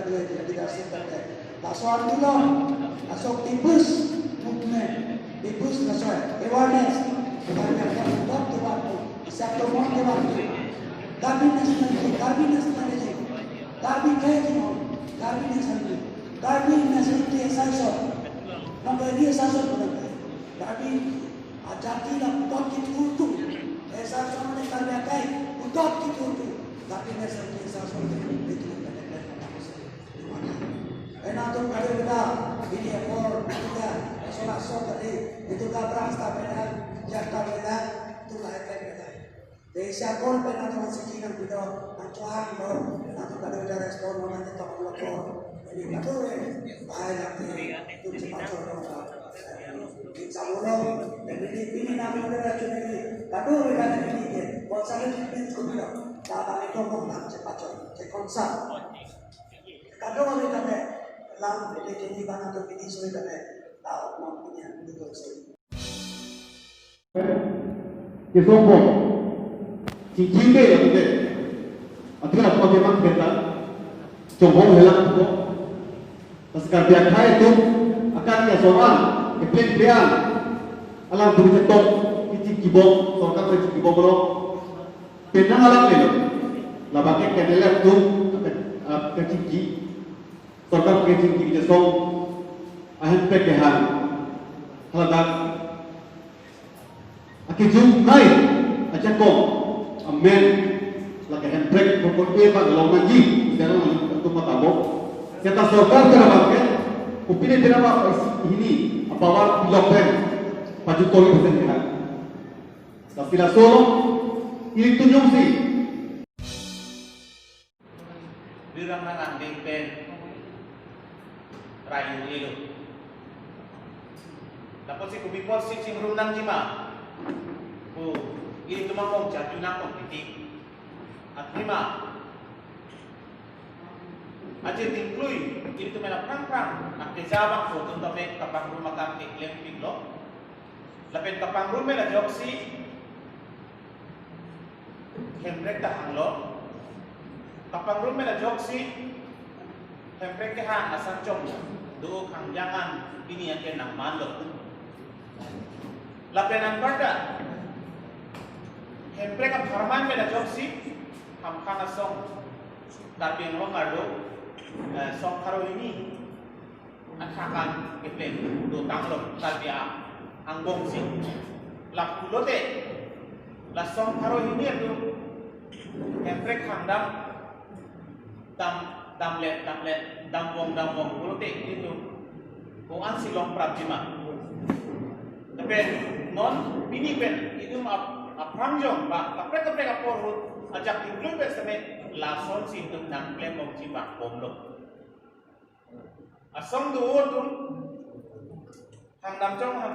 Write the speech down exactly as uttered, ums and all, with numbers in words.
Leadership pen laso andolon, laso People's Movement, People's laso awareness, banyak yang top to one, isap to mon ke one. Karbi nationality, Karbi nationality, Karbi kaike mo, Karbi nationality, Karbi nationality asai so, nomor dia asai so, Karbi ajati la putot kithurthu, asai so mane Karbi akai putot kithurthu, Karbi nationality asai so, itu yang kita kena. Ena tum kade beda, ini ekor, itu ka, sola sok tadi, itu ka beras ta beda, jak ta beda, itu ka efek beda. Desa kon pen atu masih kinang beda, atu ang lo, atu kade beda respon, mana kita kalau ko, ini kade, baik lagi, itu cepat contoh. Insya Allah, dan ini, ini nama beda racun ini, kade beda ini, konsalnya di pintu beda, tak ada itu mau nak cepat contoh, cek konsal. Kadokave tame, lam pete kini bang atum pini suri tame, tau mau punya duduk suri. Kesongbong. Chingching de ya pete. Atika atum ke mang peta. Chonghong helang ko. Tas Karbi akhai atum akan ya soal, kepleng plean. Alam tu ketok, kechingkibom, sorkar kechingkibom lo. Penang alam lelo. Labang ke K N L F atum, akan, ah, kechingki. Sorkar kechingki kejasong ahem pek kehang. Haladak akejung nai ajakong amen lake Hemprek pokok e bang long nangji, dalam atum matabo. Kata sorkar pera bangke, upine pera ba isi hini, apawa pilok pen, paju toli pesen kehang. Tapi la solo, ili tunjung si. Birang nang anding pen rayu ilo. Lapot si kopi apot si chingrum nangji ma. Ko, ilitum among jaju nang kong titi. Athema. Aje tingklui, ilitum ela prang prang. Akeja bang ko tum tame kapangrum akam keklem pik lo. Lapen kapangrum pen ajoksi Hemprek ta hanglo. Kapangrum pen ajoksi Hemprek kehang asan chong do khang jangan pini ake nangmanlo. Lapen anparta Hemprek apharman pen ajoksi Hamkhan asong Karbi Anglong arlo, eh, song pharo hini athak an kepleng dotanglo Karbi angbong si. Lapulote la song pharo hini atum Hemprek khang dam, dam, damle, damle, damvong, damvong pulote itum ko-an si long prapji ma. Tapi non pini pen itum ap-, aphrang jong ba kaprek kaprek apor ahut ajak tingklui pen seme lason si itum nangklem bom ji ma bomlo. Asong do atum hang dam chong hang